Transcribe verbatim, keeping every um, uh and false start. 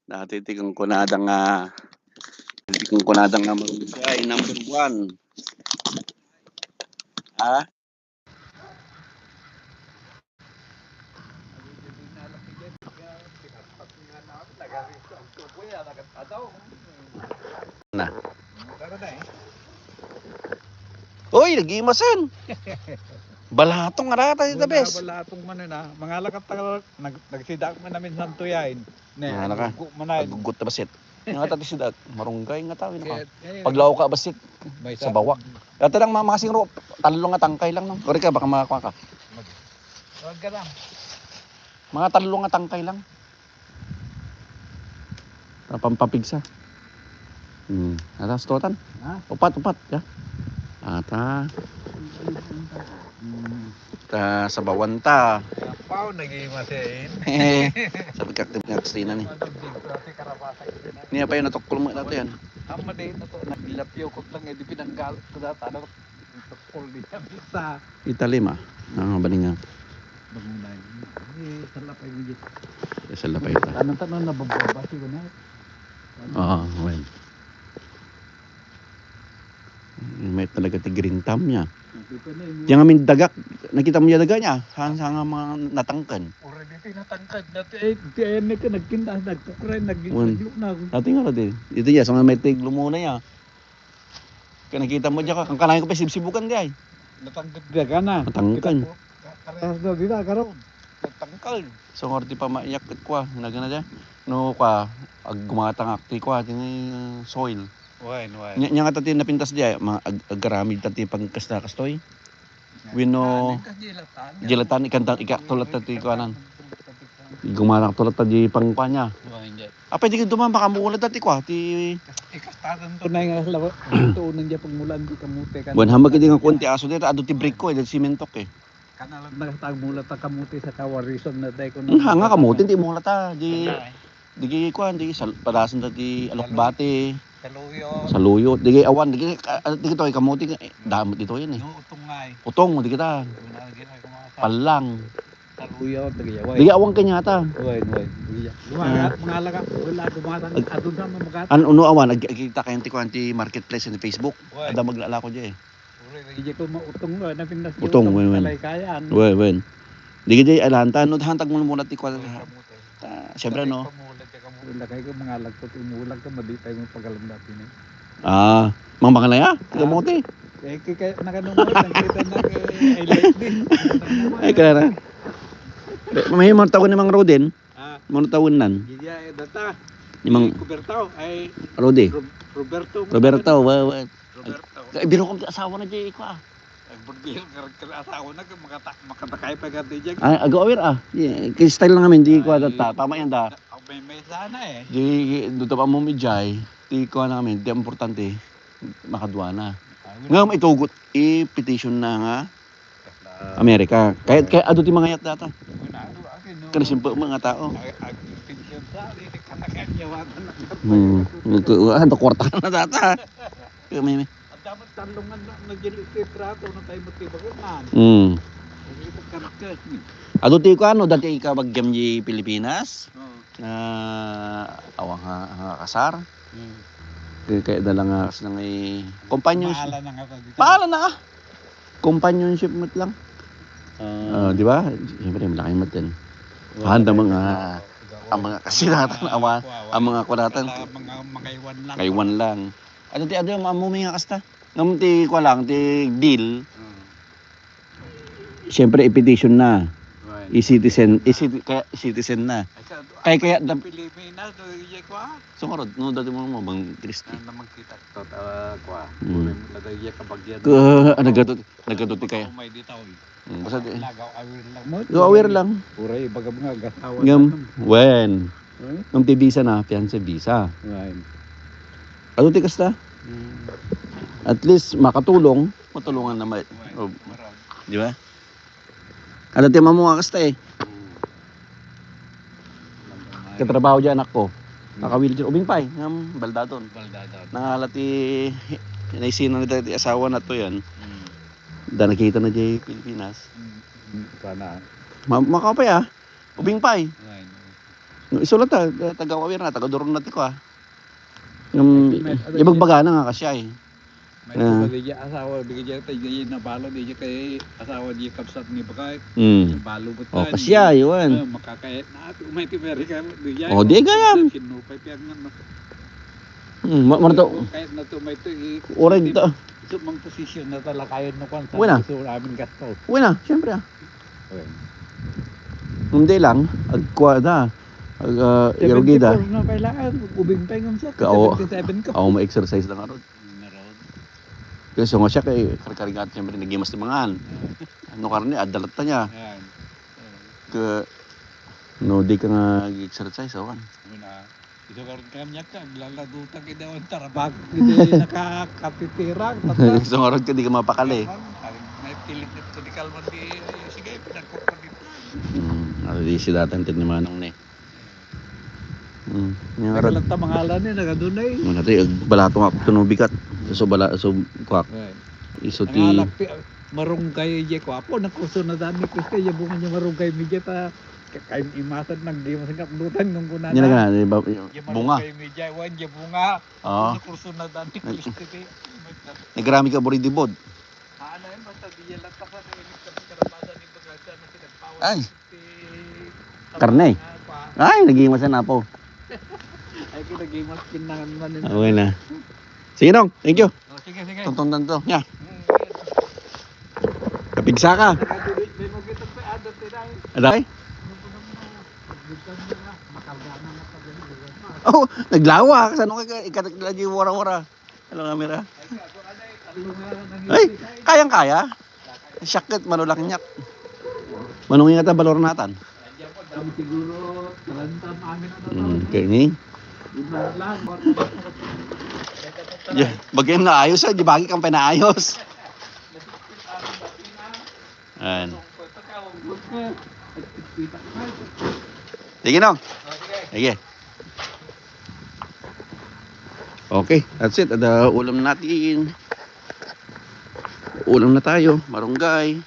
Dati ti kunkunada nga, dati ti kunkunada nga marunggay, number one. Ha? Na. Uy, nag-imasen. Balatong nga data, the best. Balatong man na. Mga lakat, nag-, nagsidak man namin santo yain. Ne, Nga naka. Aguggo man ay. Aguggot ta basit. Nga ta ti sidak, marunggay nga tao, naka. Kaya, eh, Paglaw ka basit. May Sa sa- bawak. Dati lang, ma-, mga singro, tallo nga tangkay lang, no? Kore ka, baka makakuha ka. Mag-, Huwag ka lang. Mga tallo nga tangkay lang. Pampapigsa. Hmm. Atas totan. Ha? Upat, upat. Ya. Ata. Hmm. Ta sabawan ta. Apaw, naging masin. Eh, sabi ka, nga Christina ni. Ano, dito, ate, karabasa, yun, eh. Niya pa yun, natuklong mo na to yan. Ang mali na to, naglapyo ko lang, eh, di pinanggal ko na, ano, tukol di yan, sa Italim, ah. Ah, balinga. Bangunay. Eh, salapay mo dito. Eh, salapay ta. Tanong-tanong na bababa, siguro na. Oo, well. May talaga ti green thumb niya. Nakita na yun. Yang amin dagak, nakita mo yung daga niya? Saan, saan nga mga natangkan? Already tinatangkad. Dati ay, di ay may ka nagpinda, nagpukray, nag-, Wan. Nagyo na. Dati nga, dati. Ito niya, sa mga may tiglo muna niya. Kaya nakita mo diyan ka, kang kanayon ko pa, sibsibukan di ay. Natangkad di ka na. Natangkan. Kita po, ka-, kare-, Tapos daw, di na, karon. Natangkad. So, nga di pa maiyak ket kwa, nagana diyan. No, kwa, ag-, gumatangak ti kwa, ti, uh, soil. Wen, wen. Nya, nya nga ta ti napintas di ay, ma-, ag-, agaramid ta ti pagkasta kastoy. Wenno, Wen, ka gelatan. Gelatan, ikanta, ikaktulat ta ti kuanan. Gumanak tulat ta di pangkuan niya. Wen, di. Apay di ka dumang makamulad dati kwa, ti Ikastatan to na nga lawa. Ito unang diya pagmulaan di kamote kan. Wen, hamag di nga kuan ti aso dito, adu ti brick ko, eh, dahil simentok eh. Kana lang nakatagmula ta kamote sa kawarison na tayo ko. Hmm, hanga kamote, di mula ta, di, Ano, eh? Digi kuan, di sal-, padasan ta ti alukbati. Saluyot. Saluyot, digi awan, digi, ah, digi to, kamote, eh, damo dito yan, eh. No, utong nga, eh. Utong, di kita. Una, lagi na, kumakasal. Palang. Saluyot, digi awan. Digi awan kanya ta. Uy, uy, digi. Mga, Ah. Mga laga, wala, dumatang, Ag-, adun na, mga An uno awan, ag-, agkita kayo ti kuan, ti marketplace, ti Facebook. Uy. Ada maglalako di, eh. Uri, uri, di ko mautong, no, napintas di Utong, utong, wen, wen. Talay kayan. Wen, wen. Di gidi, alanta, no, hantag mo muna ti kwa-, Wen, kamote. Ah, siyempre, no? Kamote, kamote. Wala kayo, mga lagkot, imulag ka, madi tayo mo pagalam dati na. Ah, mang mga laya? Ah. Kamote? Eh, kaya, nakanungan, nagkita na kay, ay, lightning. Ay, kaya na. May mga tao ni Mang Rodin. Ah. Mano taon nan? Iya, eh, data. Ni Mang Roberto, ay, Rudy. Ro-, Roberto. Roberto, wa, wa. Roberto. Ay, biro kong asawa na di ko, ah. Ay, burbil, kar-, kar-, asawa na, makata-, makatakay pa ka di dyan. Ay, ago awir, ah. Yeah, kay style lang namin, di ko, ah, data. Tama yan, da. Ah, may, may sana, eh. Di, duto pa mo, Mijay. Di ko namin, di importante. Makadua na. Ah, wala. Nga, maitugot, i-petition na nga. Amerika. Kaya, kaya adu ti mangayat data. Wala, adu, akin, no? Kana simple mo nga tao. Ag-, ag-, attention sa, di, di, kanakan niya, wala na. Hmm. Nagku-, ah, adu kwarta na data. Kaya may, may. At dapat talungan na, na dyan iti trato na tayo magtibagan. Hmm. Hindi ka kanakan. Adu ti ko ano, dati ikaw bagyam di Pilipinas? Oo. Na, awa nga, nga kasar. Hmm. Kaya, kaya dala nga, kasi nga, eh, companionship. Maala na nga pa dito. Maala na, ah. Companionship met lang. Ah. Ah, di ba? Siyempre, malaki met yan. Wala. Handa mga, ang mga kasinatan, awa, ang mga kunatan. Kala mga, mga iwan lang. Kaiwan lang. Ano ti, ano yung mamumi nga kasta? Ngam ti, kwa lang, ti deal. Hmm. Siyempre, i-petition na. Right. I-citizen, i-citi-, kaya citizen na. Ay, sa, Kaya, kaya, sa Pilipinas, no, iya ko, ah. Sumunod, no, dati mo mo, bang Kristi. Na, na magkita, to, ah, kwa. Hmm. Puro yung lagay iya kabagyan. Ka-, ah, nagkadot-, nagkadot kaya. May di tao, eh. Hmm, basta di. Lagaw, aware lang mo. Lagaw, aware lang. Puro yung bagab nga, gasawa Ngam, lang. Wen. Hmm? Ngam ti visa na, fiancé visa. Right. Ano ti kasta? Hmm. At least, makatulong. Matulungan na may, Right. Oh, Marag. Di ba? Kada ti mamu nga kasta eh. Hmm. Katrabaho di anak ko. Hmm. Naka-wheelchair. Ubing pay, ngam baldadon. Baldadon. Nangala ti naisina na ti asawa na to yan. Hmm. Da nakita na di Pilipinas. Hmm. Hmm. Sana. Ma-, makapay ah. Ubing pay. Right. No, isu latta, taga-Wawir na, taga-Duron na ti kua. Yung Ay, may, ano, ibagbaga na nga kasya eh. May Ah. Isu pa di asawa, di kaya tayo yung nabalo, di kaya asawa di kabsat ni Bakay. Hmm. Nabalo ba O, tayo? Kasya, yun. Ah, makakaya na, ito, may ti Amerika, di kaya. O, di kaya. Sinupay, kaya nga, no. Hmm, ma-, marto. Kaya na to, may to, i-, Uray, ito, ta- ito, mang posisyon na talaga yun, no, kung Wala. Saan gusto namin gasto. Wala, siyempre, ah. Okay. Hindi lang, agkwa da, ag, ah, irugida. Seventy-four na kailangan, ubing pa yung siya, Ka-, oo. Seventy-seven ko. Oo, ma-exercise lang arod. Meron. Kaya so nga siya kay karkarigat, siyempre, nagimas ti mangan. Ano karne, adalat ta niya. Ayan. Ayan. Ka, no, di ka nga exercise, awan. Ano na? Isu nga run kaniak, aglalado ta kay dawan tarabag. Hindi nakakatitirang, tata. Isu nga run ka, di ka mapakali. Ay, may pilit na ito, di kalman di, sige, pinagpapagit. Hmm, ano di si datan, tin ni Manong ni. Hmm, yung Nagkalat ta mangalan ni, nagadunay. Ano tayo, balato nga, tunubikat. So, bala, so, kwak. Right. Isu ti Ang alak ti, marunggay, je, kwapo, nakurso na dami, Kristo, ya bunga niya marunggay, media ta, Ka-, kain imasan nang di masangkap lutan nung kuna Yan na. Na, di ba, yung Ya bunga. Marunggay media, wan, ya bunga. Oo. Ano kurso na dati, Kristo, eh. Nagrami ka, Buri, di bod. Ah, ano yun, basta di yan lang pasan, eh, inig kami karabasa ni Bagasa na kinagpawan Ay. Si Karne. Ah, pa. Ay, naging masan na po. Ay, kinagimas, kinangan man yun. Okay na. Sige, Nong. Thank you. Oh, sige, sige. Tuntun, tuntun. Ya. Mm, sige. Kapigsa ka. Ada? Oh, naglawa. Saan ka ika-, ika-, ika-, wara-wara? Hello, camera. Ay, kayang-kaya. Sakit, manulang niyak. Manungi nga ta, balor natan. Hmm, okay ni. Yeah, bagay na ayos, ah. Di bagi kang pinaayos. Ayan. Sige, no? Sige. Okay, that's it. Ada ulam natin. Ulam na tayo. Marunggay.